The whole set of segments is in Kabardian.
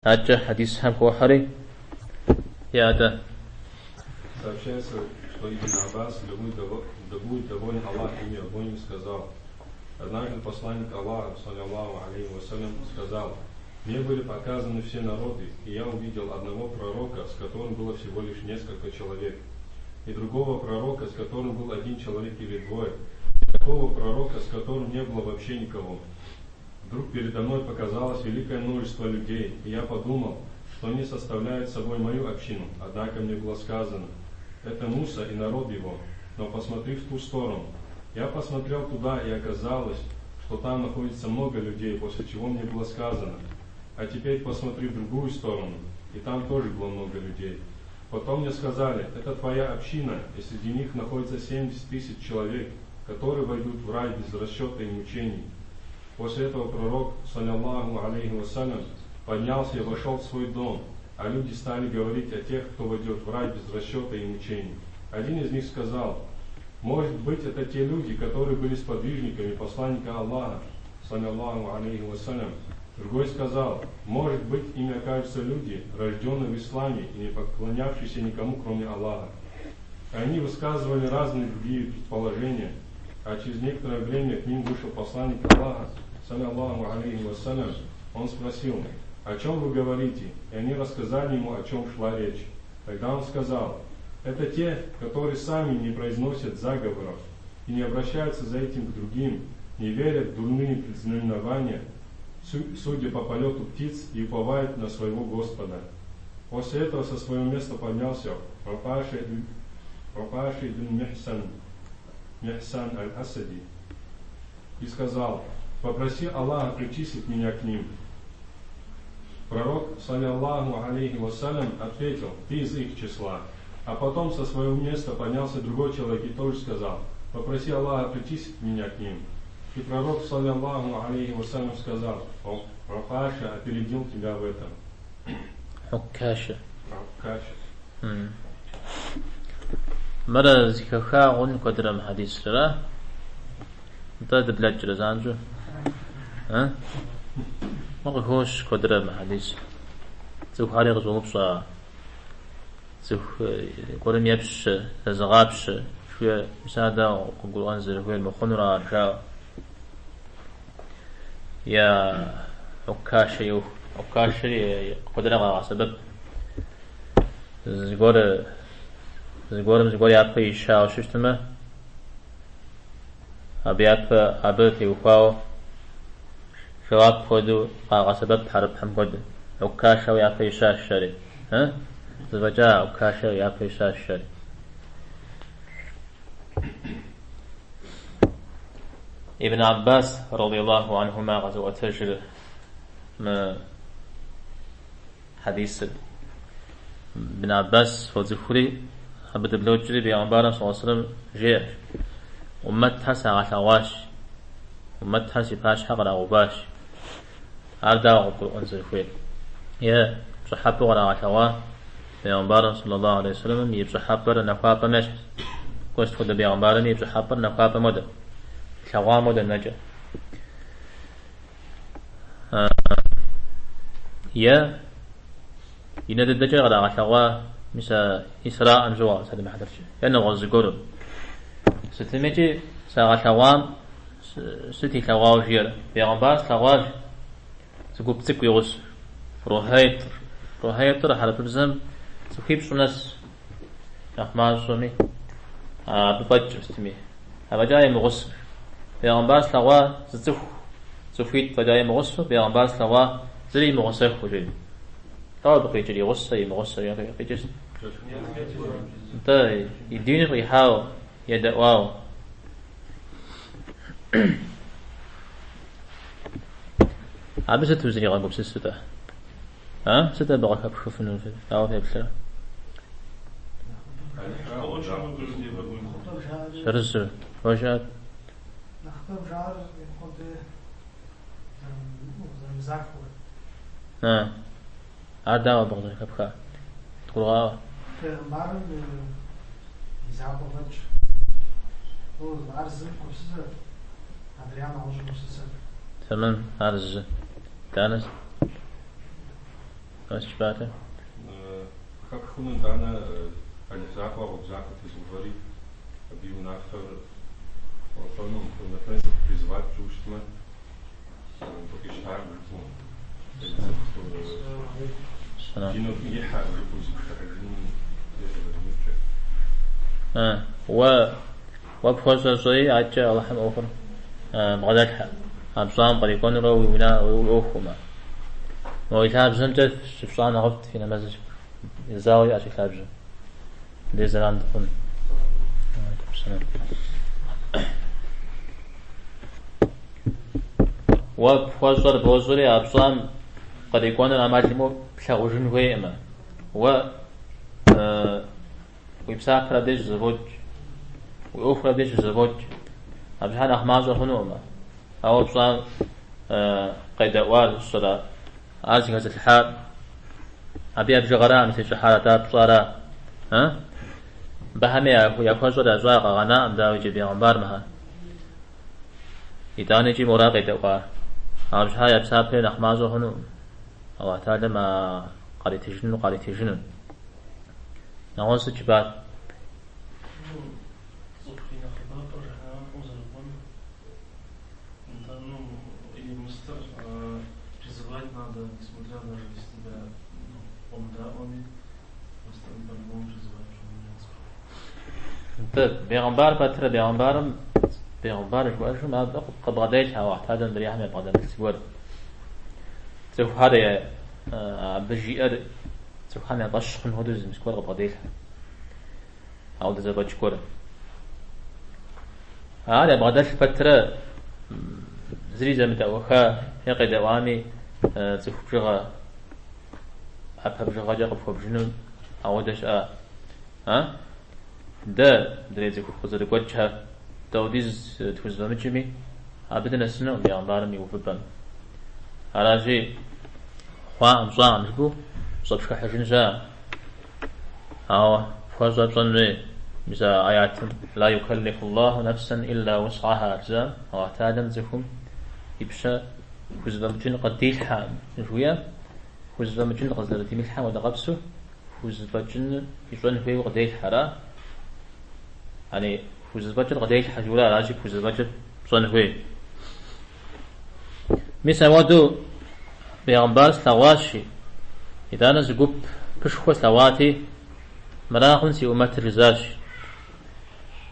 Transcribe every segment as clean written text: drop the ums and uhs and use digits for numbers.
Адэкӏэ хьэдисхэм хохьэри, я адэ. Сообщается, что Ибн Аббас, да будет доволен Аллах ими обоими, сказал: Однажды посланник Аллаха, саллиллаху алейхи вассалям, сказал: Мне были показаны все народы, и я увидел одного пророка, с которым было всего лишь несколько человек, и другого пророка, с которым был один человек или двое, и такого пророка, с которым не было вообще никого. Вдруг передо мной показалось великое множество людей, и я подумал, что они составляют собой мою общину. Однако мне было сказано: это Муса и народ его, но посмотри в ту сторону. Я посмотрел туда, и оказалось, что там находится много людей, после чего мне было сказано: а теперь посмотри в другую сторону, и там тоже было много людей. Потом мне сказали: это твоя община, и среди них находится 70 тысяч человек, которые войдут в рай без расчета и мучений. После этого пророк, саллиллаху алейхи вассалям, поднялся и вошел в свой дом, а люди стали говорить о тех, кто войдет в рай без расчета и мучений. Один из них сказал: может быть, это те люди, которые были сподвижниками посланника Аллаха, саллиллаху алейхи вассалям. Другой сказал: может быть, ими окажутся люди, рожденные в исламе и не поклонявшиеся никому, кроме Аллаха. Они высказывали разные другие предположения, а через некоторое время к ним вышел посланник Аллаха, саллиллаху алейхи вассалям. Он спросил: о чем вы говорите? И они рассказали ему, о чем шла речь. Тогда он сказал: это те, которые сами не произносят заговоров и не обращаются за этим к другим, не верят в дурные предзнаменования, судя по полету птиц, и уповают на своего Господа. После этого со своего места поднялся Рапаши ибн Михсан аль-Асади и сказал: попроси Аллаха причислить меня к ним. Пророк, саллиллаху алейхи вассалям, ответил: ты из их числа. А потом со своего места поднялся другой человек и тоже сказал: попроси Аллаха причислить меня к ним. И пророк, саллиллаху алейхи вассалям, сказал: Ракаша опередил тебя в этом. Уккаша. Ракаша. Мэрэ зэхэха хъун куэдрэ мы хьэдисрэ? Нтӏэ дыблэкӏрэ занщӏэу? Мы къыхощ куэдрэ мы хьэдис. Цӏыхухэри къыщӏоупщӏэ, цӏыху гуэрым епщэ, зэзыгъапщэ, жыхуиӏэ, мис ар дауэ къыбгурыӏуэн зэрыхуейр, мыхъунура ар жаӏэу. Е Уккашэ иуху. Уккашэри куэдрэ къагъэсэбэп. Зыгуэрым зыгуэр япэ ищауэ щытмэ, абы япэ абы теухуауэ жэуап хуэдэу къагъэсэбэп хьэрыпхэм хуэдэ. Уккашэу япэ ищащ жари. Зэфӏэкӏа Уккашэ япэ ищащ жари. Ибн Аббас, радиаллаху анхума, къэзыӏуэтэжыр мы хьэдисыр. Ибн Аббас фоцӏыхури, абы дыблокӏри бегъымбарым саллаллаху алейхи вассалам жеӏэ: Уммэтхэр сагъэлъэгъуащ, уммэтхэр си пащхьэ кърагъэуващ. Ар дауэ къыбгурыӏуэн зэрыхуейр? Е пщӏыхьэпӏэу кърагъэлъэгъуа бегъымбарым саллаллаху алейхи вассаламым и пщӏыхьэпӏэр нахуапӏэм ещхьщ. Кӏуэ сыт хуэдэ бегъымбарым и пщӏыхьэпӏэр нахуапӏэм хуэдэ, илъэгъуам хуэдэ нэкӏэ. Е и нэ дыдэкӏэ кърагъэлъэгъуа, мис а Исраӏэм щыгъуэ, псалъэм и хьэтыркӏэ, е нэгъуэщӏ зыгуэру. Сытымикӏи сагъэлъэгъуам сыт илъэгъуауэ жиӏэр? Бегъымбар слъэгъуащ, зы гуп цӏыкӏу и гъусэу. Рухьейтӏ. Рухьейтӏыр хьэрыпыбзэм цӏыхуипщӏым нэс нэхъ мащӏэми, абы фӏэкӏ сытми. Афӏэкӏа имыгъусэу. Бегъымбар слъэгъуа зы цӏыху, цӏыхуитӏ фӏэкӏа имыгъусэу, бегъымбар слъэгъуа зыри имыгъусэху жери. Дауэ абы къикӏыр? И гъусэ, имыгъусэ къикӏыр сыт? Нтӏэ, и диныр къихьауэ, едэӏуауэ. Абы сыт узригъэгупсысыр-тӏэ? А? Сыт абы къыхэпхыфынур? Дауэ феплърэ? Зэрызу, уэ жыӏэт. Нэхъыбэм жаӏэр мыпхуэдэ зэрымызахуэр. А. Ар дауэ абы къызэрыхэпха? Дгурыгъаӏуэ. Бегъымбарым и закъуэ фӏэкӏ. Ар зым гупсысэрт, адрейм нэгъуэщӏу гупсысэрт. Тэмэм, ар зы. Итӏанэ? Сыт жыпӏатэ? Хэпх хъуну итӏанэ Алыхь закъуэ гъуэгу захуэ тезыувэри, абы и унафэр пщӏэну, например, цӏыху призывать пщӏыуэ щытмэ, мыбы къищтакъым жыпӏэу, цӏыху диным ихьэкъым жыпӏэу зыпшыхьыжыным иужькӏэ. Уэ уэ пхуэщӏэр щӏэи, адэкӏэ Алыхьым ӏуэхур бгъэдэлъхьэ. А пщӏам кърикӏуэнур уи уна уи ӏуэхумэ. Мо и лъабжьэмкӏэ щыфщӏа нэхъыфӏт фи нэмэзыр зауэ иӏэщ и лъабжьэм. Дэ зэран дыхъун. Уэ пхуэщӏэр бощӏэри, а пщӏам кърикӏуэнур ӏэмал имыӏэу плъагъужын хуейкъымэ. Уэ уи псапэр абдеж щызэфӏокӏ, уи ӏуэхур абдеж щызэфӏокӏ. Абы щхьэ нэхъ мащӏэ хъунукъымэ. Ауэ пщӏам къедэӏуар щӏэрэ, ар зыхэзылъхьар абы я бжыгъэракъым зытещӏыхьар, атӏэ пщӏара. Мыбыхэми яхуэщӏэр ящӏа къагъэнаӏым, дауэ иджы бегъымбар мыхэр. Итӏанэ икӏи мора къедэӏуар. Абы щхьэ я псапэри нэхъ мащӏэ хъунукъым. Аллахь Тэхьэлам а къаритыжыну къаритыжыну. Нэгъуэщӏ сыт жыпӏар? Цӏыху и нэхъыбапӏэр жыхьэнэмэм зэрыкӏуэнур. Нтӏэ, ну, и мыстыр призывать надо, несмотря даже если тебя, ну, къомыдаӏуэми, мыстыр по-любому призывать пщӏын хуей цӏыху. Нтӏэ, бегъымбар пэтрэ бегъымбарым, бегъымбар жыхуаӏэжым абы къыбгъэделъхьэ Аллахь Тэхьэлам мыдрейхэм ябгъэдэмылъ зыгуэр. Цӏыхухэр абы жиӏэр цӏыхухэм я фӏэщ хъун хуэдэу зы зыгуэр къыбгъэделъхьэ. Ауэдэ зэфӏэкӏ гуэр. Ар ябгъэдэлъ пэтрэ зыри зэмыдэӏуэха е къедэӏуами цӏыху бжыгъэ ӏэпэ бжыгъэкӏэ къыпхуэбжыну ауэдэ щыӏэ. А? Дэ, мыдрей цӏыху къызэрыгуэкӏхэр, дауэдиз тхузэфӏэмыкӏми, абы дынэсынукъым бегъымбарым и увыпӏэм. Аращи, хъуакъым, пщӏакъым жыпӏэу щӏэпшхыхьыжын щыӏэкъым. Ауэ пхуэщӏэр пщӏэн хуей, мис а аятым ла юкэллифуллаху нэфсэн илла усгьаха жызыӏэм, Аллахь Тэхьэлам цӏыхум и пщэ хузэфӏэмыкӏын къыдилъхьэкъым жыхуиӏэм, хузэфӏэмыкӏын къызэрыдимылъхьэм хуэдэ къабзэу хузэфӏэкӏыныр ищӏэн хуейуэ къыделъхьэ, ара? Яни хузэфӏэкӏыр къыделъхьэ жыхуиӏэр аращи, пхузэфӏэкӏыр пщӏэн хуей. Мис ауэдэу бегъымбар слъэгъуащи, итӏанэ зы гупышхуэ слъэгъуати, мыра хъун си ӏумэтыр жызащ.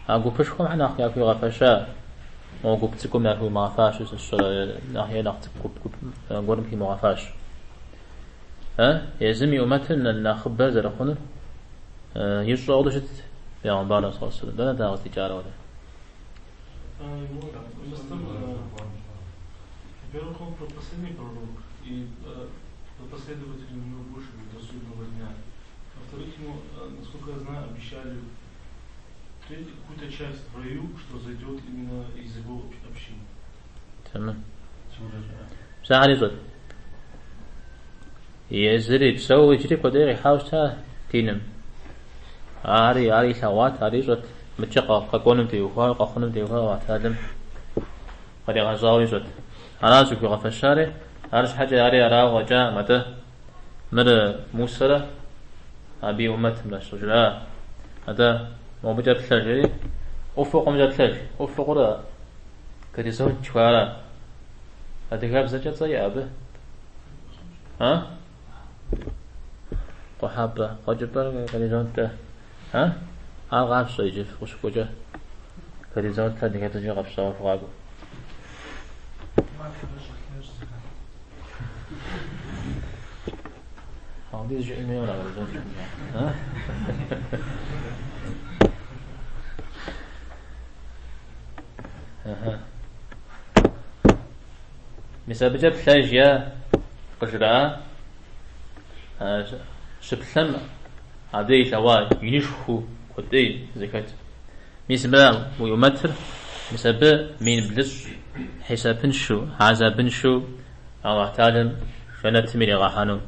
А гупышхуэм хьэ нэхъ яхуигъэфэща, мо гуп цӏыкӏум яхуимыгъэфащэу сэ нэхъ е нэхъ цӏыкӏу гуп гуп гуэрым химыгъэфащ. Езым и ӏумэтыр нэхъыбэ зэрыхъунур ищӏэу ауэдэу щытт бегъымбар саллаллаху алейхи вассалам. Дэнэ дэ къыздикӏар ауэдэ? Во-первых, он последний пророк, и последователей у него больше до судного дня. Во-вторых, ему, насколько я знаю, обещали какую-то часть в раю, что зайдет именно из его общины. Тэмэм. Псалъэр ищӏэт. Езыри псэу иджыри куэдей къихьауэ щыта диным. Ари, ар илъэгъуат, ар ищӏэт. Мыкӏэ къэкӏуэнум теухуауэ, къэхъунум теухуауэ Аллахь Тэхьэлам къригъэщӏауэ ищӏэт. Аращ зыхуигъэфэщари, арщхьэкӏэ ари арауэ къыщӏэкӏакъым, атӏэ мыр Мусэрэ абы и ӏумэтымрэщ къыжраӏа. Атӏэ мобыкӏэ плъэ жери, ӏуфыкъымкӏэ плъэж. ӏуфыкъыр горизонт жыхуаӏэра. Адыгэбзэкӏэ цӏэ иӏэ абы? А? Къухьэпӏэ, къуэкӏыпӏэр горизонт. А? Ар къафщӏэ иджы фыкъыщыкӏуэкӏэ. Горизонт адыгэбзэкӏэ къэфщӏауэ фыкъакӏуэ. Апхуэдиз жыӏэн хуейуэ ара горизонт? А? Аха. Мис абыкӏэ плъэж е къыжраӏа щыплъэм абы илъэгъуа инышхуэу куэдей зэхэт. Мис мыра уи ӏумэтыр, мис абы 1000 хьисапыншэу, гьэзабыншэу Аллахь Тэхьэлам жэнэтым иригъэхьэну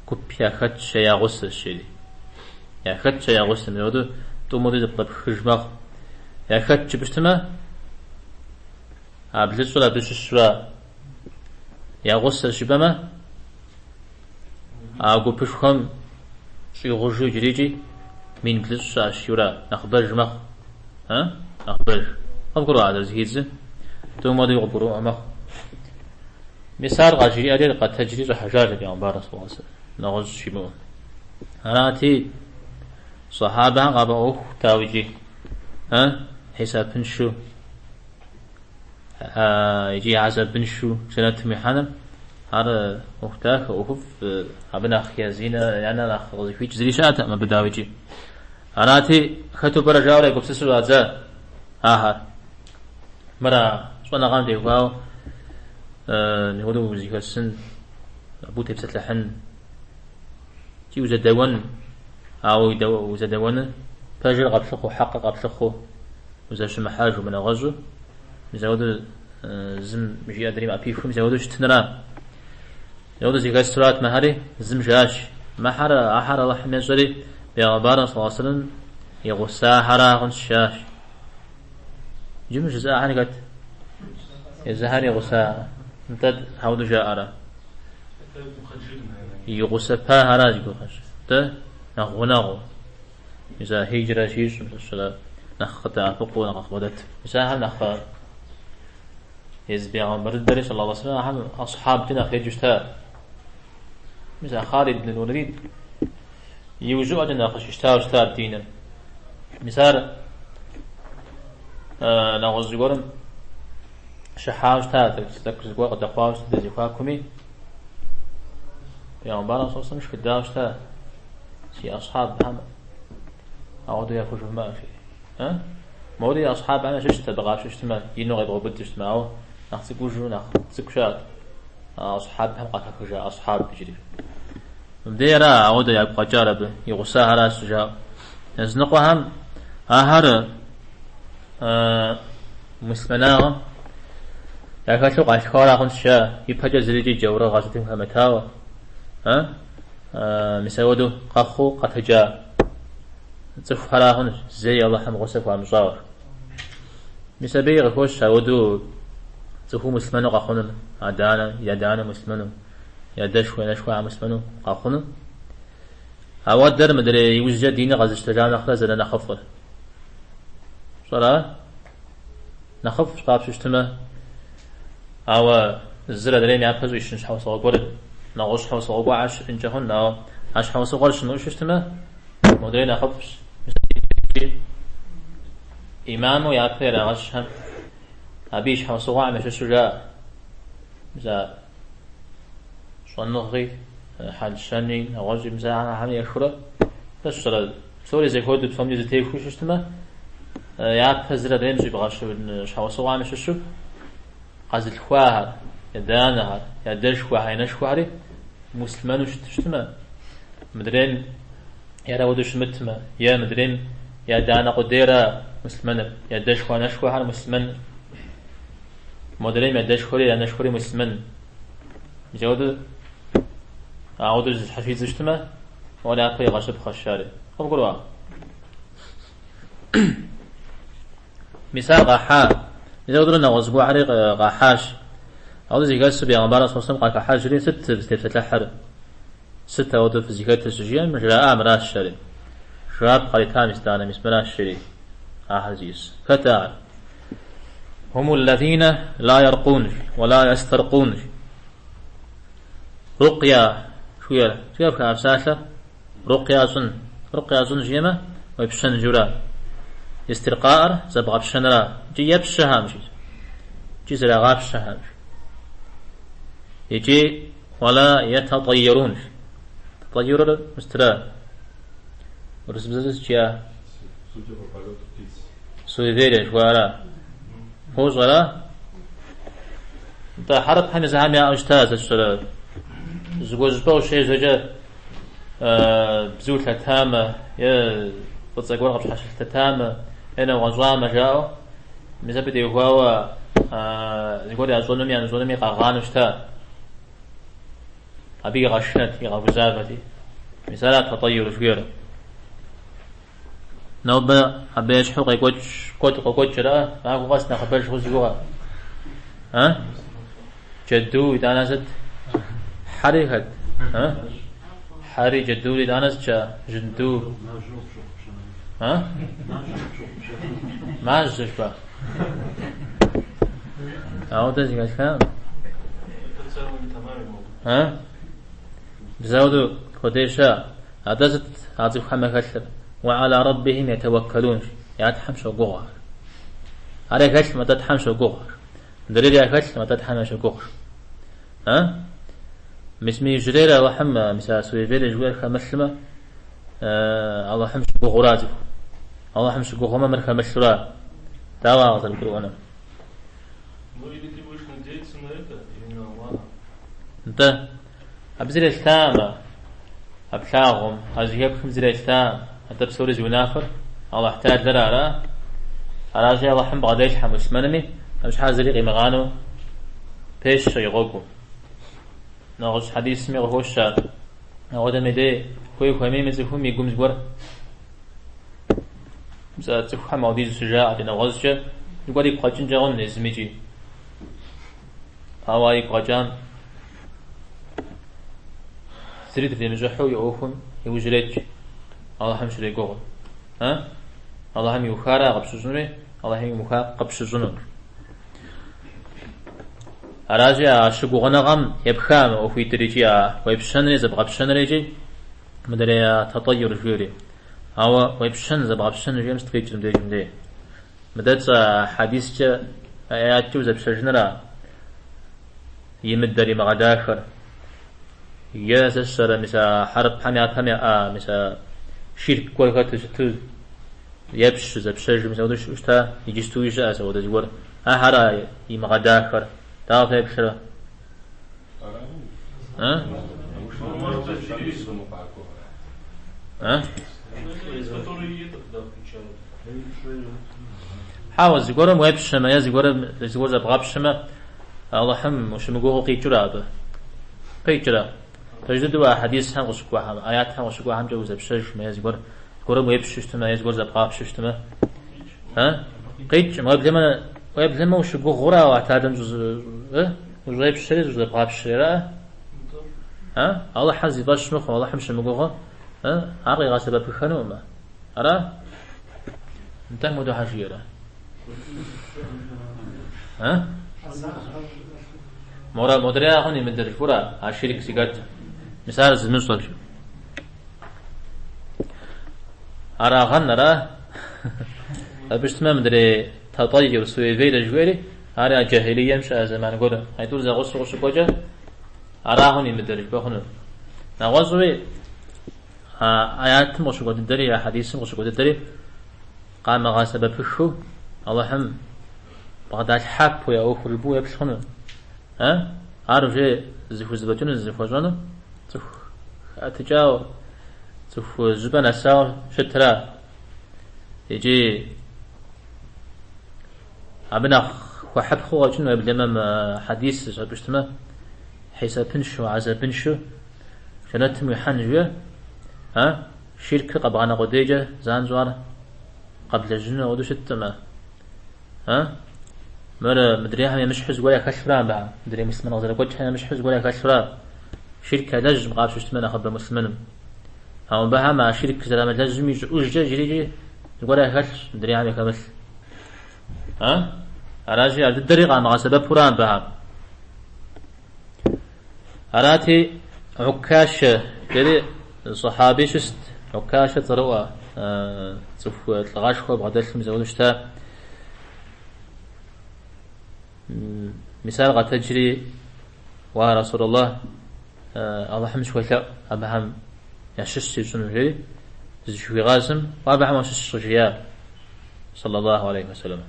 гуп яхэтщ е я гъусэщ, жери. Яхэтщ е я гъусэм, апхуэдэу тӏум хуэдэу зэпкърыпхыж мэхъу. Яхэт жыпӏэу щытмэ, а блыщӏыр абы щыщура? Я гъусэщ жыпӏэмэ, А гупышхуэм щӏигъужу иджырикӏи 1000 щыӏэщ, жиӏэурэ, нэхъыбэж мэхъу. А? Нэхъыбэж. Къыбгурыӏуа зэрызэхидзыр? Тӏум хуэдэуи къыбгурыӏуэ мэхъу. Мис ар къажриӏэри къэтэджри щӏыхьэжащ Пейгъэмбар саллаллаху алейхи вассалам, нэгъуэщӏ жимыӏэу. Арати, сахьабэхэм къафӏэӏуэху дауикӏи, а? Хьисапыншэу икӏи хьэзабыншэу жэнэтым уихьэныр, ар ӏуэху дахэ, ӏуэхуфӏ, абы нэхъ я зи нэ, я нэ нэхъ къызыхуикӏ зыри щыӏэтэкъым абы дауикӏи. Арати, хэту пӏэрэ жаӏэурэ егупсысу щӏадза ахэр. Мыра щӏэныгъэм теухуауэ мыпхуэдэу узэхэсын, абы утепсэлъыхьын, икӏи узэдэуэн, ауэ узэдэуэныр пэжыр къэплъыхъуу, хьэкъыр къэплъыхъуу, узэщымыхьэжу, мынэгъуэщӏу, мис ауэдэу зым жиӏэ адрейм ӏэпихыу, мис ауэдэу щытынра. Ауэдэу зэхэсурат мыхэри, зым жиӏащ, мыхьэр, ахэр Алыхьым ещӏэри, Бегъымбарым саллаллаху алейхи вассалам и гъусахьэра хъунщ, жиӏащ. Иджы мы жызыӏахэр хэт? Езыхэр и гъуса, нтӏэ, ауэдэу жаӏэрэ? И гъусэпахьэра зи гугъэщ. Нтӏэ, нэхъ гъунэгъуу. Мис а хиджрэ щищӏым щыщрэ нэхъ къыдэӏэпыкъуу, нэхъ къыбгъэдэт. Мис ахэр нэхъ езы Бегъымбар дыдэри, саллаллаху алейхи вассалам, ахэм асхьабкӏэ нэхъ еджэу щыта. Мис а Хъалид ибн Уэлид иужьыӏуэкӏэ нэхъ къыщищтауэ щыта диныр. Мис ар нэгъуэщӏ зыгуэрым щыхьауэ щыта, тӏэкӏу зыгуэр къыдэхъуауэ щыта ди зэхуакуми, Бегъымбарым саллаллаху алейхи вассалам шхыдауэ щыта. Си асхьабхэм ауэдэу яхужывмыӏэ, жиӏэри. Мори асхьабхэм ящыщт абы къапщтэу щытмэ, ину къебгъэубыду щытмэ, ауэ нэхъ цӏыкӏужу, нэхъ цӏыкӏу щыӏэт. Асхьабхэм къахэхыжа асхьаб иджыри. Мыбдейра ауэдэ ягу къэкӏар абы, и гъусахэращ жаӏэу. Языныкъуэхэм ахэр муслъымэнагъэм яхэлъу къалъхуара хъунщ, жаӏэ, ипэкӏэ зырикӏи джаурыгъэ сытым хэмытауэ. Мис ауэдэу къэхъуу къэтэджа цӏыхухьэра хъунщ, зэи Алыхьым гъусэ хуамыщӏауэ. Мис абыи къыхощ ауэдэу цӏыхуу муслъымэну къэхъунур, адэ-анэ, и адэ-анэ муслъымэну, и адэшхуэ, анэшхуэ муслъымэну къэхъуну. Ауэдэр мыдрей иужькӏэ диныр къэзыщтэжа нэхърэ зэрынэхъыфӏыр. Пщӏэрэ? Нэхъыфӏщ къапщтэу щытмэ, ауэ зыр адрейм япэ щӏищын щхьэусыгъуэ гуэр, нэгъуэщӏ щхьэусыгъуэ гуэрхэр щыӏэнкӏэ хъун, ауэ а щхьэусыгъуэр щымыӏэу щытмэ, модрей нэхъыфӏщ. Имаму япэ ирагъэщхэм абы и щхьэусыгъуэхэм ящыщу жаӏэ. Мис а щӏэныгъи, хьэл-щэни, нэгъуэщӏи, мис ахэм ещхьурэ, сщӏэрэ, псори зэхуэдэу, псомкӏи зэтехуэу щытмэ, япэ зыр адрейм щӏибгъэщын щхьэусыгъуэхэм ящыщу къэзылъхуахэр, адэ-анэхэр, адэшхуэхэр, анэшхуэхэри муслъымэну щыту щытмэ, мыдрейм яр ауэдэу щымытмэ, е мыдрейм и адэ-анэ къудейра муслъымэныр, и адэшхуэ-анэшхуэхэр муслъымэн, модрейм и адэшхуэри анэшхуэри муслъымэн. Мис ауэдэу ауэдэу зыщхьэщидзу щытмэ, ар япэ игъэщыпхъэщ ари. Къывгурыӏуа? Мис ар къахьа. Мис ауэдэурэ нэгъуэщӏ гуэрхэри къахьащ. Ауэдэу зэхэсу Бегъымбар саллаллаху алейхи вассалам къахыхьэжри, сыт фызытепсэлъыхьыр? Сыт ауэдэу фызыхэтыр щыжиӏэм, жраӏа мыращ ари. Жэуап къарита мис итӏанэ, мис мыращ жери. Ахэр зиӏыс. Хэт ахэр? Хум аллазина ла яркъун, ва ла ястаркъун. Рукъя, жыхуиӏэр. Зэхэфха а псалъэр? Рукъя щӏын. Рукъя щӏын жиӏэмэ, уепщэн жиӏэура. Истиркъаӏэр зэбгъэпщэнра. Икӏи епщэхэм, жи. Икӏи зэрагъапщэхэм. Икӏи уала етатӏэйрун. Татӏэйрыр мыстыра. Урысыбзэкӏэ сыт жиӏа? Судя по полету птиц. Суеверие жыхуаӏэра. Фощӏэра? Нтӏэ, хьэрыпхэм езыхэм яӏэу щыта, сэ сщӏэрэ. Зыгуэр щӏыпӏэ ущежьэкӏэ бзу лъэтамэ, е фӏыцӏэ гуэр къыпщхьэщылъэтамэ, е нэгъуэщӏамэ жаӏэу, мис абы теухуауэ зыгуэр ящӏэнуми ямыщӏэнуми къагъанэу щыта. Абы игъэшынэт, игъэгузавэти. Мис ара татӏэйур жыхуиӏэр. Нобэ абы ещхьу къекӏуэкӏ, куэд къокӏуэкӏ, ара? Махуэ къэс нэхъыбэж хъу си гугъэ. А? Джэду, итӏанэ сыт? Хьэри хэт? А? Хьэри, джэдури, итӏанэ сыт щыӏэ? Жьынду. А? Мажьэ жыпӏа? Ауэдэ зэхэсхакъым. Это целыми томами могут. А? Мис ауэдэу куэдей щыӏэ. Атӏэ сыт а цӏыхухэм яхэлъыр? Уа аля раббихим ятаваккалун. Я Тхьэм щогугъхэр. Ар яхэлъым, атӏэ Тхьэм щогугъхэр. Мыдрейр яхэлъым, атӏэ Тхьэм ящогугъщ. А? Мис мы иужьрейр Алыхьым, мис а суеверие жыхуиӏэр хэмылъмэ, Алыхьым щыгугъура цӏыху. Алыхьым щыгугъумэ, мыр хэмылъура? Дауэ ар къызэрыбгурыӏуэнур? Ну или ты будешь надеяться на это, или на Аллаха. Нтӏэ, абы зыри елъытакъым, а плъагъум, а зэхэпхым зыри елъытакъым, атӏэ псори зи унафэр Алыхь Тэхьэлэр ара? Аращи, Алыхьым бгъэделъхьэ муслъымэнми, абы щхьа зыри къимыгъанэу пещэ и гъуэгум. Нэгъуэщӏ хьэдисми къыхощ ар. Апхуэдэм и дей хуей-хуэмейми цӏыхум и гум зыгуэр мис а цӏыхухэм апхуэдизу щыжаӏэкӏэ, нэгъуэщӏкӏэ зыгуэр игу къэкӏынкӏэ хъун езым икӏи. Ауэ ар игу къэкӏам зыри тримыщӏыхьу и ӏуэхум иужь иретщ, Алыхьым щрегугъ. А? Алыхьым иухара къыпщыщӏынури, Алыхьым имыуха къыпщыщӏыну. Аращи, а щыгугъыныгъэм епха мы ӏуэхуитӏыр икӏи а уепщэнри зэбгъэпщэнри икӏи мыдрей а тэтӏэйур жиӏэри. Ауэ уепщэн, зэбгъэпщэн жиӏэм сыт къикӏыр мыбдежым дей? Мыдэ тщӏа хьэдискӏэ, аяткӏэ узэпщэжыныра имыдэр, имыгъэдахэр? Е сэ сщӏэрэ, мис а хьэрыпхэм япэм яӏа, мис а ширк гуэр хэту щыту епщу, зэпщэжу, мис апхуэдэу щыӏэу щыта, иджыстуи щыӏэщ апхуэдэ зыгуэр. Ахэр имыгъэдахэр. Дауэ феплърэ? А? А? Хьэуэ, зыгуэрым уепщэмэ е зыгуэрым зыгуэр зэбгъэпщэмэ, Алыхьым ущымыгугъыу къикӏыурэ абы. Къикӏрэ? Пэж дыдэу а хьэдисхэм къыщыкӏуэхэм, аятхэм къыщыкӏуэхэмкӏэ узэпщэжмэ е зыгуэр, зыгуэрым уепщу щытмэ е зыгуэр зэбгъапщэу щытмэ, а? Къикӏым, уеблэмэ, уеблэмэ ущыгугъыурэ Алыхь Тэхьэлэм ущӏепщэри зыщӏызэбгъапщэри, ара? А? Алыхьыр зи фӏэщ мыхъу, Алыхьым щымыгугъу, ар къигъэсэбэпыххэнукъым. Ара? Нтӏэ, мыуэдэу щхьэ жиӏэрэ? А? Мора модрей хъун имыдэр жыпӏэура, а ширк зыхэт. Мис ар зымыщӏэр. Арагъэн, ара? Абы щытмэ мыдрей тэтӏэйур, суеверие жыхуиӏэри, ар я джахилием щыӏэ зэман гуэр. Аитӏур зэгъусэу къыщыкӏуэкӏэ, ара хъун имыдэр жыпӏэ хъуну. Нэгъуэщӏуи, а аятым къыщыкӏуэ дыдэри, а хьэдисым къыщыкӏуэ дыдэри къамыгъэсэбэпыххэу Алыхьым бгъэдалъхьэпэу я ӏуэхур жыпӏэу еплъ хъуну. А? Ар уже зыхузэфӏэкӏыну, зыхуэщӏэну цӏыху хэӏэтыкӏауэ, цӏыху жьыпӏэ нэсауэ щытра. Икӏи абы нэхъ хуэхьыпхъэу къэкӏыну, уеблэмэ мы хьэдисыр абы щытмэ, хьисапыншэу, гӏэзабыншэу жэнэтым уихьэн жиӏэ, а? Ширкыр къэбгъанэ къудейкӏэ занщӏэу ар къэблэжьыну апхуэдэу щыткъымэ. А? Мыр мыдрейхэм емыщхьу зыгуэр яхэлъура абыхэм? Мыдрей муслъымэн къызэрыгуэкӏхэм емыщхьу зыгуэр яхэлъура? Ширк ялэжькъым къапщтэу щытмэ нэхъыбэ муслъымэным. Ауэ мыбыхэм а ширк зэрамылэжьым ищӏыӏужкӏэ иджырикӏи зыгуэр яхэлъщ, мыдрейхэм яхэмылъ. А? Аращи, ар дыдэри къамыгъэсэбэпура мыбыхэм? Арати, Уккашэ жери сахьаби щыст, Уккашэ цӏэрыӏуэ, цӏыху лӏыгъэшхуэ бгъэдэлъым зэуэду щыта. Мис ар къэтэджри, Уа Расулаллах, Алыхьым схуэлъэӏу, абыхэм ящыщ сищӏыну, жери зыщыхуигъазэм, уэ абыхэм уащыщщ къыжриӏа, саллаллаху алейхи вассалам.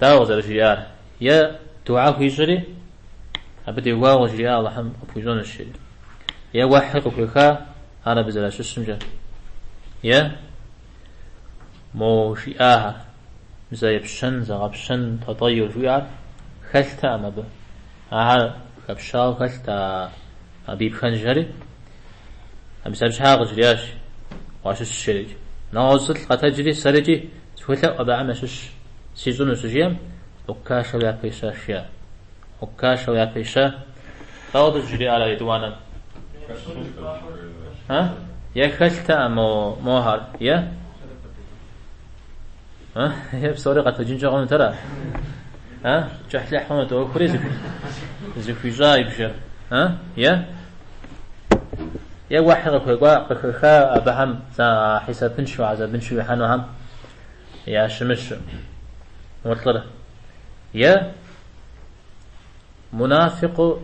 Дауэ къызэрыжриӏар? Е дугьэ хуищӏри, абы теухуауэ къыжриӏа Алыхьым къыпхуищӏэнущ, жери. Е уэхьи къыхуеха ар абы зэращыщымкӏэ. Е мо жиӏахэр, мис а епщэн, зэгъэпщэн, тэтӏэйур жиӏар хэлътэкъым абы. Ахэр хэпщауэ хэлът абы и пхэнжхэри. Мис абы щхьа къыжриӏащ, уащыщщ, жерикӏ. Нэгъуэщӏ зылӏ къэтэджри, сэрикӏи схуэлъэӏу абыхэм ящыщ сищӏыну щыжиӏэм, Уккашэ япэ ищащ, жиӏа. Уккашэ япэ ища. Дауэ щыжриӏар а етӏуанэм? А? Е хэлътэкъым мохэр, е? А? Е псори къэтэджынкӏэ хъунут ара? А? Кӏыхьлӏыхь хъунут ӏуэхури зыхуищӏа и бжэр. А? Е? Е уэхьи къыхуекӏуа, къыхэха абыхэм хьисапыншэу, гьэзабыншэу ихьэнухэм ящымыщу мо лӏыр. Е мунафикъыу,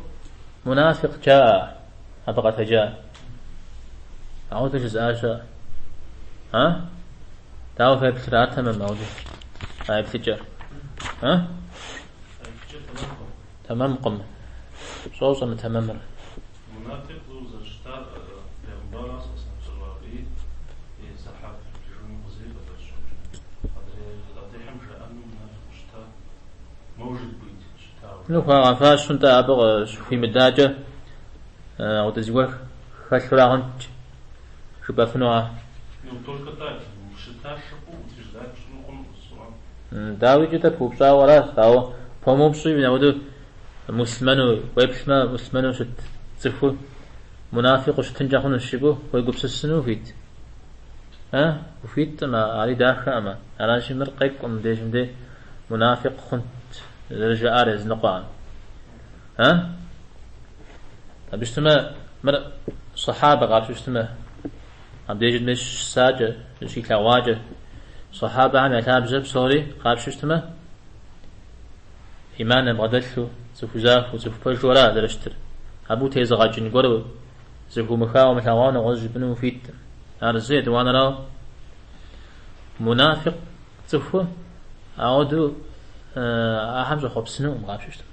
мунафикъ жаӏэ абы къэтэджа. Ауэдэ жызыӏа щыӏэ. А? Дауэ феплърэ, ар тэмэм ауэдэ? А еплъыкӏэр. А? Тэмэмкъым. Лӏо щӏэмытэмэмыр. Мунафикъыу зэрыщытар бегъымбарыр абы и сэхьабэ приближенный Хузейфэ зэрыщӏэмкӏэ. Адрейхэм жаӏэну мунафикъыу щыта, может быть, щытауэ. Ну, хуагъэфащэу нтӏэ абы къыщыхуимыдакӏэ ауэдэ зыгуэр хэлъурагъэнт жыпӏэфынуа? Ну, только так, щыта жыпӏэу утверждать пщӏыну хъунукъым. Дауикӏи тӏэ пыупщӏауэ аращ, ауэ помыупщӏи ауэдэу муслъымэну уеплъмэ, муслъымэну щыт цӏыхур мунафикъыу щытынкӏэ хъунущ жыпӏэу уегупсысыну ухуит? А? Ухуиткъым, ари дахэкъым. Аращи, мыр къекӏукъым мыбдежым дей мунафикъ хъунт зэрыжаӏар языныкъуэхэм. А? Абы щытмэ, мыр сахьабэ къапщтэу щытмэ, абдежым дей щысакӏэ, щилъэгъуакӏэ, сахьабэхэм я лъабжьэ псори къапщтэу щытмэ, Иман ябгъэдэлъу, цӏыху захуэу, цӏыху пэжу ара зэрыщытыр? Абы утезыгъэкӏын гуэр зэхыумыхауэ умылъэгъуауэ нэгъуэщӏ жыпӏэну ухуиткъым. Ар зы, етӏуанэрауэ, мунафикъ цӏыху ауэдэу ахэм щӏэхъуэпсынукъым къапщтэу щытмэ.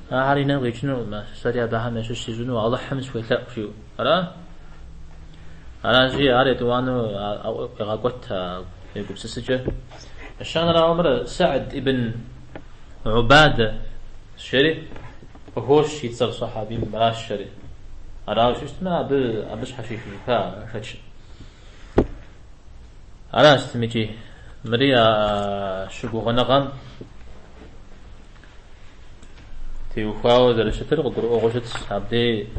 Ахэр и нэм къикӏынукъым, сэри абыхэм ящыщ сищӏыну Алыхьым схуелъэӏу жиӏэу. Ара? Аращи, ар етӏуанэу къегъэкӏуэт а егупсысыкӏэ. Ещанэрауэ, мыр Сэгьд ибн Убадэ жери къыхощ и цӏэр сахьабим аращ жери. Арауэ щытмэ, абы щхьэщихыжыпа шэчым. Аращ сытмикӏи, мыри а щыгугъыныгъэм теухуауэ зэрыщытыр къыгурыӏуэгъуэу щытщ, абдей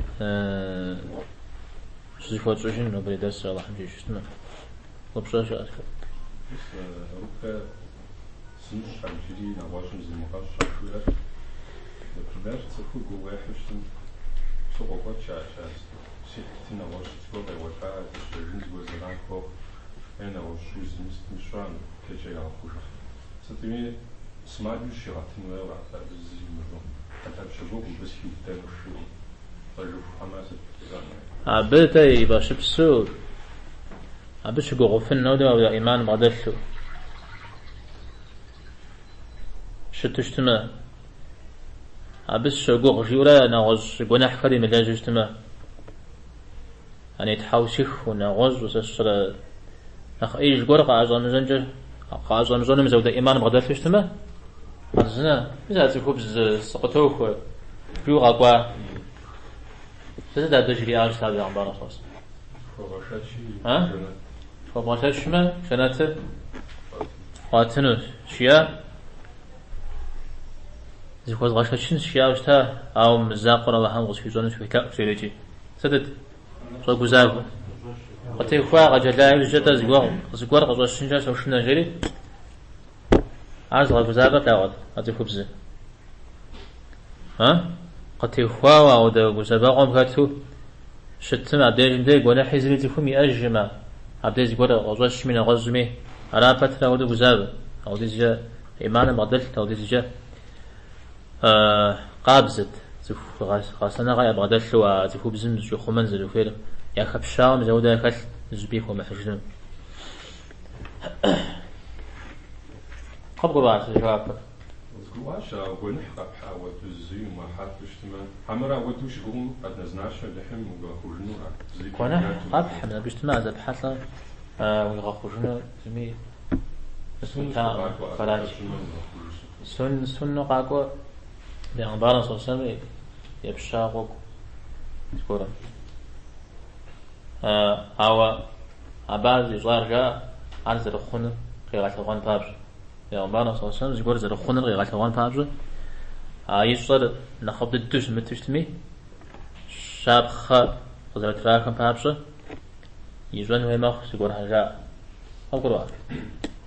щызыхуэтщӏыжын нобэрей дэрсыр Алыхьым жиӏэу щытмэ. Упщӏэ щыӏэщ. Мис абыкӏэ зымыщӏ иджыри нэгъуэщӏым зимыгъэщӏ жиӏэр. Например, цӏыхур гугъу ехьу щытым псы къокӏуэкӏ ар, сихьти нэгъуэщӏ зыгуэр къеуэлӏа, зыщэжын зыгуэр зэран хуохъу, е нэгъуэщӏ узми сытми щӏам, текӏэ ягъэхъужыф. Сытми, сымаджэу щигъэтын хуейуэ арат абы зыри имыщӏэу. Хьэтэ пщыгугъ мыбы схиубыдэну жиӏэу лӏэжыху хьэмэ сыт жиӏэн хуей? Абы тӏэ и фӏэщыпсу, абы щыгугъыфын хуэдэу апхуэдэ ӏиман бгъэдэлъу щыту щытмэ, абы сыщогугъ жиӏэурэ нэгъуэщӏ гуэныхьхэр имылэжьу щытмэ, ани тхьэусыхыу, нэгъуэщӏу сэ сщӏэрэ нэхъ ӏеиж гуэр къаӏэщӏэмыщӏэнкӏэ, къаӏэщӏэмыщӏэну мис апхуэдэ ӏиман бгъэдэлъу щытмэ, хъарзынэ, мис а цӏыхубз сыкъытохуэ, жиӏэу къэкӏуа. Сытыт абы жриӏауэ щыта бегъымбар Хъос? Хуэгъэшэчи, А? жэнэт. Хуэбгъэшэчмэ, жэнэтыр къуатынущ, жиӏа? Зыхуэзгъэшэчынщ, жиӏауэ щыта, ауэ мы закъуэр Алыхьым къысхуищӏэну схуелъэӏу, жери икӏи. Сытыт? Щӏэгузавэр. Къытехуа къэджэла иужькӏэ-тӏэ зыгуэр къыщӏэщынкӏэ сошынэ, жери. Ар зыгъэгузавэр плъагъуэт а цӏыхубзыр. А? Къытехуауэ ауэдэ гузэвэгъуэм хэту щытым абдежым дей гуэныхьи зыри цӏыхум иӏэжкъымэ, абдей зыгуэр къыщӏэщми нэгъуэщӏми, ара пэтрэ ауэдэу гузавэ. Ауэдизкӏэ ӏиманым бгъэдэлът, ауэдизкӏэ къабзэт, цӏыху гъэсэныгъэ ябгъэдэлъу а цӏыхубзым зыщӏихъумэн зэрыхуейр яхэпщауэ мис ауэдэ яхэлът, зыщӏыпӏи хуэмыхьыжыну. Къыбгурыӏуа си жэуапыр? Къызгурыӏуащ, ауэ гуэныхь къэпхьа ауэдэу зыри умыхьэфу щытмэ, хьэмэрэ ауэдэу ущыгугъым однозначно Алыхьым уигъэхъужыну ара? Зыри Гуэныхь пхуэмылъэту. къэпхьым, абы щытмэ а зэпхьэлӏэр уигъэхъужыну зыми Сунну къытаӏым, къакӏуэ, фэращ. къэпщӏмэ уигъэхъужу щытмэ. Сунну къакӏуэ бегъымбарым саллаллаху алейхи вассалам епща гъуэгу зыгуэрым. Ауэ абы ар щӏищӏар жаӏэ, ар зэрыхъунур къигъэлъэгъуэн папщӏэ. Бегъымбарым саллаллаху алейхи вассалам зыгуэр зэрыхъунур къигъэлъэгъуэн папщӏэ, а ищӏэр нэхъыфӏ дыдэу щымыту щытми, щапхъэ къызэрытрахым папщӏэ ищӏэн хуей мэхъу зыгуэрхэр жаӏэ. Къыбгурыӏуа?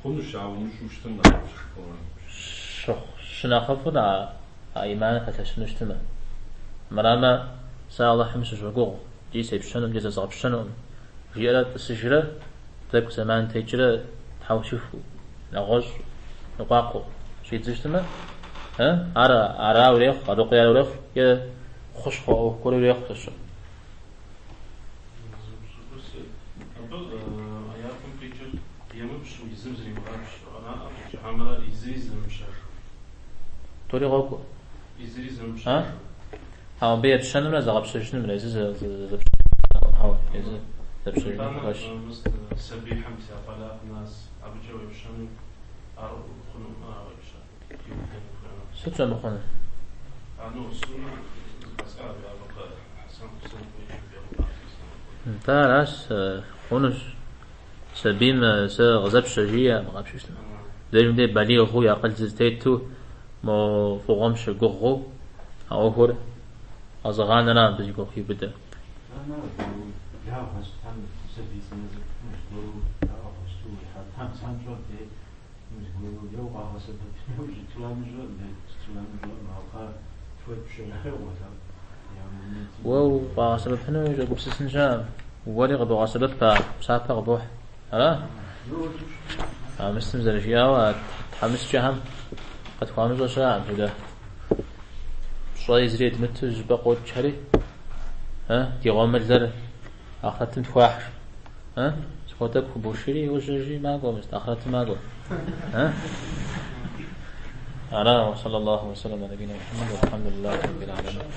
Хъунущ, ауэ умыщӏу щытым нэхъыфӏщ жыпӏэу. Щынэхъыфӏыр а иманыр пэлъэщыну щытымэ. Мырамэ, сэ Алыхьым сыщогугъ, икӏи сепщэнукъым, икӏи зэзгъэпщэнукъым, жиӏэрэ тӏысыжрэ, тӏэкӏу зэман текӏрэ тхьэусыху, нэгъуэщӏ ныкъуакъуэу щӏидзу щытымэ, ар арауэ ирехъу, а рукъияр ирехъу, е хущхъуэ ӏуэху гуэру ирехъу зэщӏ. Абы аятым къикӏыр емыпщу, езым зримыгъэпщу, араӏэ къикӏыр, хьэмэрэ езыри зэмыпщэжу. Тӏури къокӏуэ. Езыри зэмыпщэжу. Ауэ абы епщэнымрэ зэгъэпщэжынымрэ езы зэпщэжынымрэ, хьэуэ, езы зэпщэжыным хуэщ. Сабийхэм мис я балигъ нэс абыкӏэ уепщэну ар хъунукъым, ара уепщэ, иудэну хуеймэ. Сыт щӏэмыхъунур? Нтӏэ, аращ, хъунущ. Сабийм сэ къызэпщэ жиӏэкъым къапщу щытмэ. Мыбдежым дей балигъыу и акъыл зытету, мо фӏыгъуэм щыгугъыу а ӏуэхур къэзыгъанэра абы зи гугъу хиубыдэр. Уэ укъагъэсэбэпыну ущӏегупсысын щыӏэкъым. Уэри къыбогъэсэбэп а псапэ къыбохь. Ара? А мысым зэрыжиӏауэ, а тхьэмыщкӏэхэм къытхуамыщӏэ щыӏэкъым хуэдэ. Пщӏэи зыри едмыту зыщӏыпӏэ къокӏхэри, ди гъуэмылэр ахърэтым тхуахь. Зыгуэр тӏэкӏу хубошийри, йожьэжри макӏуэ, мис ахърэтым макӏуэ. Ара, уэ саллаллаху уэ саллам аля набийна Мухьэммэд, вальхьэмдулиллахи раббил аламин.